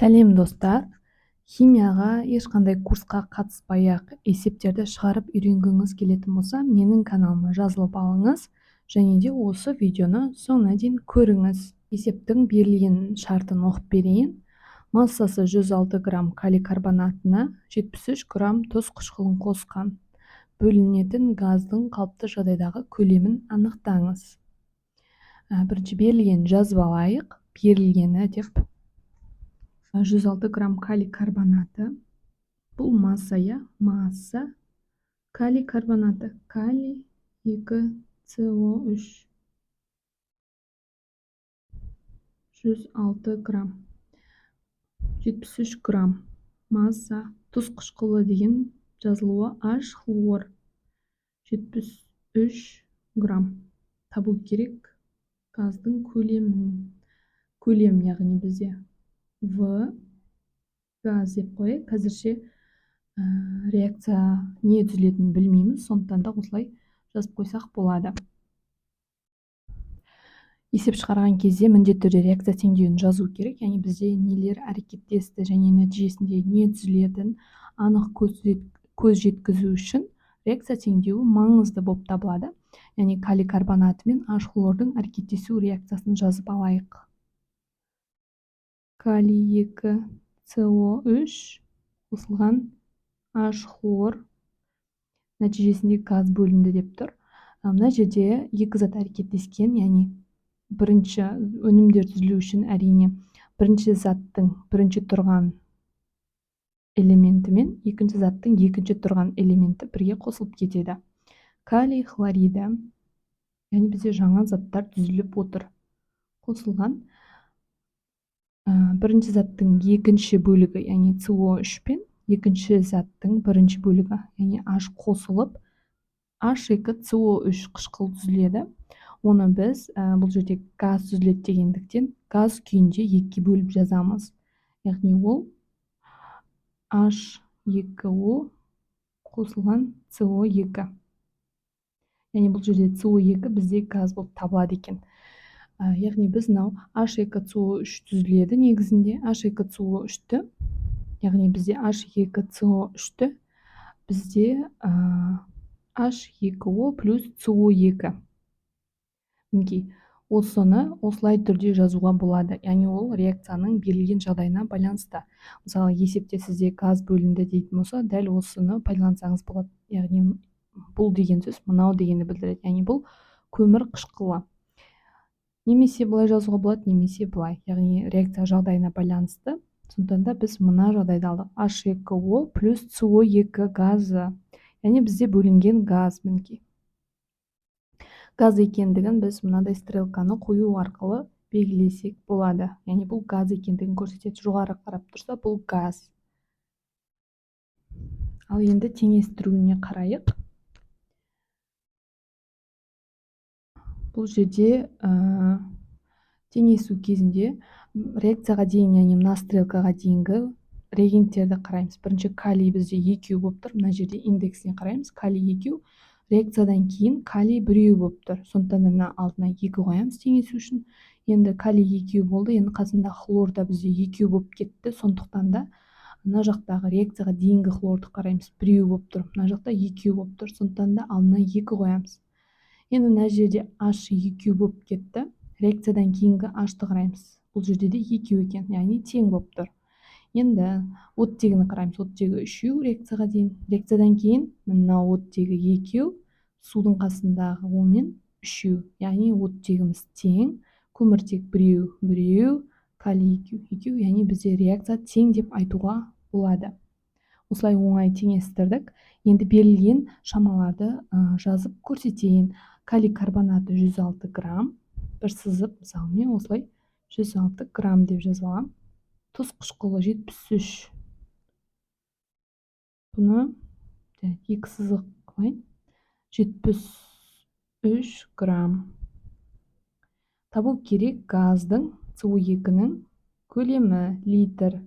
Сәлем, достар! Химияға ешқандай курсқа қатыспай-ақ есептерді шығарып үйренгіңіз келетін болса, менің каналыма жазылып алыңыз және де осы видеоны соңына дейін көріңіз. Есептің берілген шартын оқып берейін. Массасы 106 грамм калий карбонатына 73 грамм тұз қышқылын қосқан. Бөлінетін газдың қалыпты жағдайдағы көлемін анықтаңыз. Бірінші берілген жазып алайық. Берілгені деп 106 грамм калий карбонаты. Бұл масса, иә, масса калий карбонаты, калий 2 СО3 106 грамм, 73 грамм масса тұз қышқылы деген жазылуы H хлор 73 грамм. Табу керек газдың көлемін. Көлем, яғни бізде В газ деп қояйық. Қазірше реакция не түзілетінін білмейміз, сондықтан да осылай жазып қойсақ болады. Есеп шығарған кезде міндетті түрде реакция теңдеуін жазу керек, яғни бізде нелер әрекеттесті және нәтижесінде не түзілетінін анық көз жеткізу үшін реакция теңдеуі маңызды болып табылады. Яғни калий карбонаты мен H хлордың әрекеттесу реакциясын жазып алайық. Калий 2 СО3 қосылған H хлор, нәтижесінде газ бөлінді деп тұр. Мына жерде екі зат әрекеттескен, яғни бірінші өнімдер түзілу үшін әрине бірінші заттың бірінші тұрған элементі мен екінші заттың екінші тұрған элементі бірге қосылып кетеді. Калий хлориді, яғни бізде жаңа заттар түзіліп отыр. Қосылған бірінші заттың екінші бөлігі, яғни СО3 пен екінші заттың бірінші бөлігі, яғни H қосылып H2 СО3 қышқыл түзіледі. Оны біз бұл жерде газ түзіледі дегендіктен газ күйінде екіге бөліп жазамыз. Яғни ол H2O қосылған СО2. Яғни бұл жерде СО2 бізде газ болып табылады екен. Яғни біз мынау H2 СО3 түзіледі негізінде. H2 СО3-ті, яғни бізде H2 СО3-ті бізде H2O плюс СО2. Мінекей, осыны осылай түрде жазуға болады. Яғни ол реакцияның берілген жағдайына байланысты. Мысалы, есепте сізде газ бөлінді дейтін болса, дәл осыны пайдалансаңыз болады. Яғни бұл деген сөз мынау дегенді білдіреді. Яғни бұл көмір қышқылы. Немесе былай жазуға болады, немесе былай. Яғни реакция жағдайына байланысты. Сондықтан да біз мына жағдайды алдық. H2O плюс СО2 газы. Яғни бізде бөлінген газ мінекей. Газ екендігін біз мынадай стрелканы қою арқылы белгілесек болады. Яғни бұл газ екендігін көрсетеді. Жоғары қарап тұрса, бұл газ. Ал енді теңестіруіне қарайық. Бұл жерде теңесу кезінде реакцияға дейін, яғни мына стрелкаға дейінгі реагенттерді қараймыз. Бірінші калий бізде екеу болып тұр. Мына жерде индексіне қараймыз. Калий екеу. Реакциядан кейін калий біреу болып тұр. Сондықтан да мына алдына екі қоямыз теңесу үшін. Енді калий екеу болды. Енді қасында хлор да бізде екеу болып кетті. Сондықтан да мына жақтағы реакцияға дейінгі хлорды қараймыз. Біреу болып тұр. Мына жақта екеу болып тұр. Сондықтан да алдына екі қоямыз. Енді мына жерде H екеу болып кетті. Реакциядан кейінгі H-ты қараймыз. Бұл жерде де екеу екен, яғни тең болып тұр. Енді оттегіні қараймыз. Оттегі үшеу реакцияға дейін. Реакциядан кейін мына оттегі екеу, судың қасындағы онымен үшеу, яғни оттегіміз тең. Көміртек біреу, біреу, калий екеу, екеу, яғни бізде реакция тең деп айтуға болады. Осылай оңай теңестірдік. Енді берілген шамаларды жазып көрсетейін. Калий карбонаты 106 грамм. Бір сызып, мысалы, мен осылай 106 грамм деп жазып аламын. Тұз қышқылы 73. Бұны екі сызық қылайын. 73 грамм. Табу керек газдың СО2-нің көлемі литр.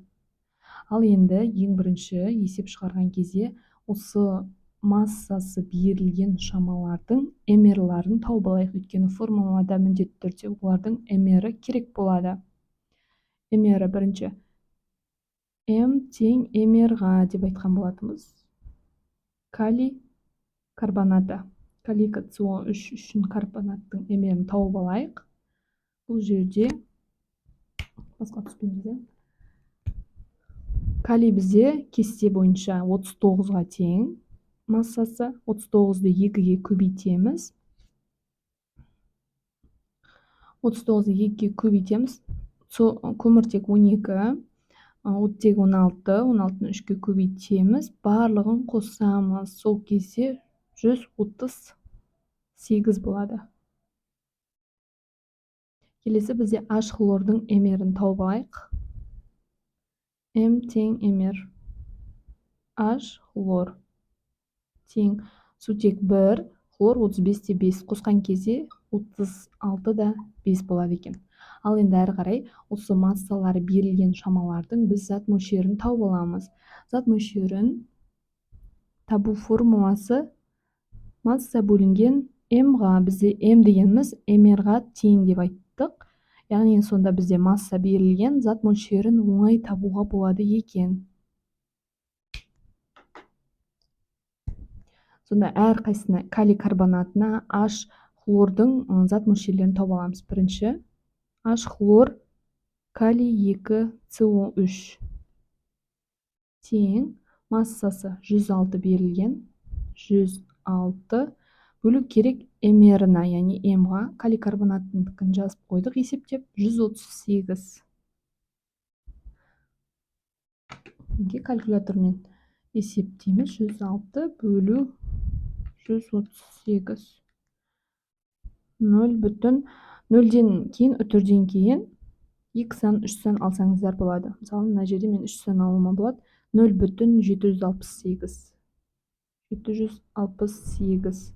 Ал енді ең бірінші есеп шығарған кезде осы массасы берілген шамалардың МР-ларын тауып алайық. Өйткені формулада міндетті түрде олардың МР-і керек болады. МР-і бірінші М тең МР-ға деп айтқан болатынбыз. Калий карбонаты. Калий СО3 үшін карбонаттың МР-ін тауып алайық. Бұл жерде басқа түспен жазайын. Калий бізде кесте бойынша 39-ға тең массасы. 39-ды 2-ге көбейтеміз. 39-ды 2-ге көбейтеміз. Көміртек 12, оттек 16, 16-ны 3-ке көбейтеміз. Барлығын қосамыз. Сол кезде 138 болады. Келесі бізде H хлордың МР-ін тауып алайық. М тең МР. H хлор тең сутек 1, хлор 35,5 қосқан кезде 36,5 болады екен. Ал енді әрі қарай осы массалары берілген шамалардың біз зат мөлшерін тауып аламыз. Зат мөлшерін табу формуласы масса бөлінген М-ға. Бізде М дегеніміз МР-ға тең деп айттық. Яғни сонда бізде масса берілген, зат мөлшерін оңай табуға болады екен. Сонда әр қайсысына калий карбонатына H хлордың зат мөлшерлерін тауып аламыз. Бірінші H хлор калий 2 СО3 тең массасы 106 берілген, 106 бөлу керек МР-ына, яғни М-ға. Калий карбонатыныкін жазып қойдық есептеп, 138. Неге калькулятормен есептейміз? 106 бөлу 138. Нөл бүтін нөлден кейін, үтірден кейін 2 сан, 3 сан алсаңыздар болады. Мысалы, мына жерде мен 3 сан алуыма болады. Нөл бүтін жеті жүз алпыс сегіз. Жеті жүз алпыс сегіз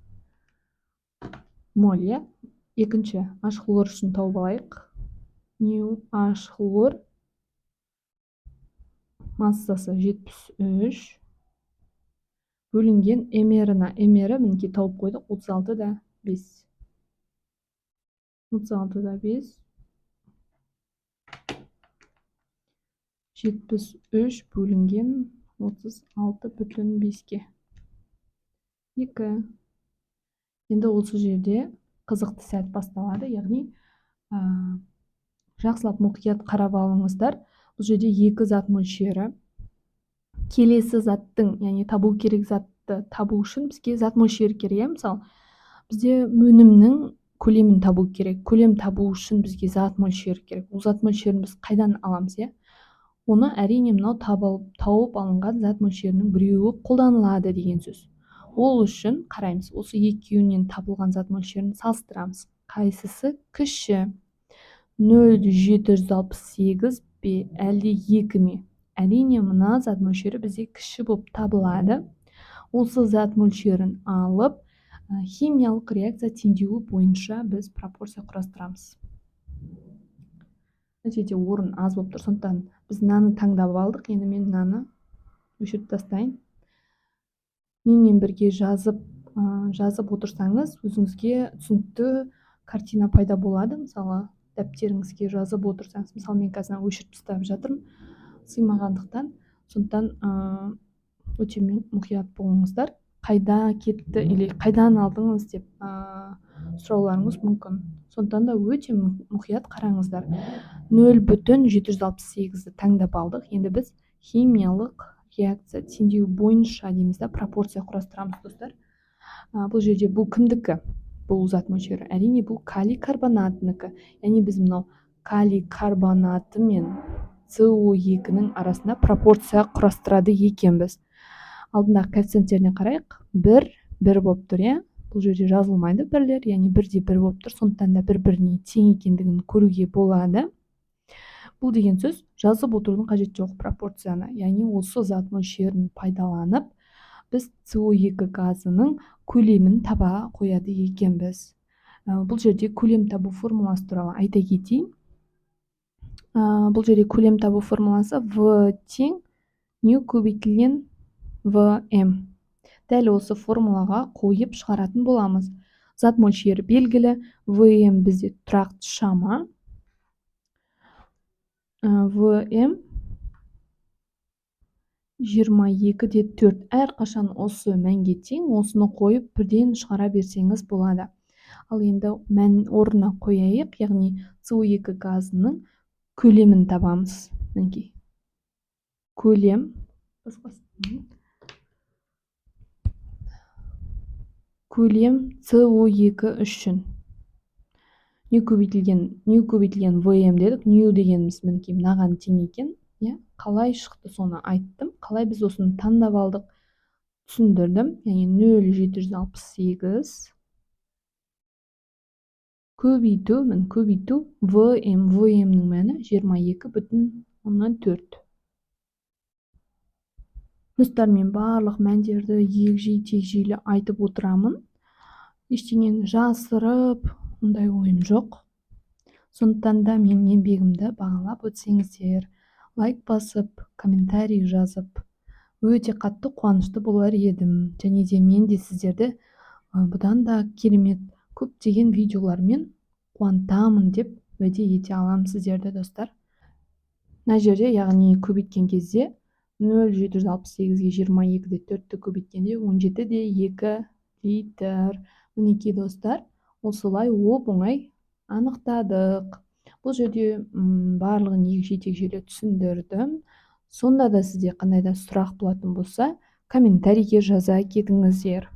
моль, иә? Екінші H хлор үшін тауып алайық. Нью H хлор массасы 73 бөлінген МР-ына. МР-і мінекей тауып қойдық, 36,5. 36,5. 73 бөлінген 36,5-ке. 2. Енді осы жерде қызықты сәт басталады, яғни, жақсылап мұқият қарап алыңыздар. Бұл жерде екі зат мөлшері. Келесі заттың, яғни табу керек затты табу үшін бізге зат мөлшері керек, иә? Мысалы, бізде өнімнің көлемін табу керек. Көлем табу үшін бізге зат мөлшері керек. Ол зат мөлшерін біз қайдан аламыз, иә? Оны әрине мынау тауып алынған зат мөлшерінің біреуі қолданылады деген сөз. Ол үшін қараймыз, осы екеуінен табылған зат мөлшерін салыстырамыз. Қайсысы кіші? Нөл жеті жүз алпыс сегіз бе, әлде екі ме? Әрине, мына зат мөлшері бізде кіші болып табылады. Осы зат мөлшерін алып, химиялық реакция теңдеуі бойынша біз пропорция құрастырамыз. Мына жерде орын аз болып тұр, сондықтан біз мынаны таңдап алдық. Енді мен мынаны өшіріп тастайын. Менімен бірге жазып отырсаңыз, өзіңізге түсінікті картина пайда болады. Мысалы, дәптеріңізге жазып отырсаңыз, мысалы, мен қазір мынаны өшіріп тастап жатырмын, сыймағандықтан, сондықтан, өте мұқият болыңыздар. Қайда кетті или қайдан алдыңыз деп, сұрауларыңыз мүмкін. Сондықтан да өте мұқият қараңыздар. Нөл бүтін жеті жүз алпыс сегізді таңдап алдық. Енді біз химиялық реакция теңдеу бойынша дейміз да, пропорция құрастырамыз, достар. Бұл жерде бұл кімдікі? Бұл зат мөлшері. Әрине, бұл калий карбонатынікі. Яғни біз мынау калий карбонаты мен СО2-нің арасында пропорция құрастырады екенбіз. Алдындағы коэффициенттеріне қарайық. 1, 1 болып тұр, иә? Бұл жерде жазылмайды бірлер, яғни бірде бір болып тұр. Сондықтан да бір-біріне тең екендігін көруге болады. Бұл деген сөз, жазып отырудың қажеті жоқ пропорцияны. Яғни осы зат мөлшерін пайдаланып, біз СО2 газының көлемін таба қояды екенбіз. Бұл жерде көлем табу формуласы туралы айта кетейін. Бұл жерде көлем табу формуласы В тең ню көбейтілген ВМ. Дәл осы формулаға қойып шығаратын боламыз. Зат мөлшері белгілі, ВМ бізде тұрақты шама. ВМ 22,4. Әрқашан осы мәнге тең, осыны қойып бірден шығара берсеңіз болады. Ал енді мән орнына қояйық, яғни СО2 газының көлемін табамыз. Мінекей, көлем көлем СО2 үшін ню көбейтілген, ню көбейтілген ВМ дедік. Ню дегеніміз мінекей мынаған тең екен, иә. Қалай шықты, соны айттым. Қалай біз осыны таңдап алдық, түсіндірдім. Яғни 0,768 көбейту, міне, көбейту ВМ, ВМ-нің мәні 22,4. Достар, мен барлық мәндерді егжей тегжейлі айтып отырамын, ештеңені жасырып ондай ойым жоқ. Сондықтан да менің еңбегімді бағалап өтсеңіздер, лайк басып, комментарий жазып, өте қатты қуанышты болар едім. Және де мен де сіздерді бұдан да керемет көптеген видеолармен қуантамын деп уәде ете аламын сіздерді, достар. Мына жерде, яғни, көбейткен кезде 0,768-ге 22,4-ті көбейткенде 17,2 литр. Мінекей, достар, осылай оп оңай анықтадық. Бұл жерде барлығын егжей тегжейлі түсіндірдім. Сонда да сізде қандай да сұрақ болатын болса, комментарийге жаза кетіңіздер.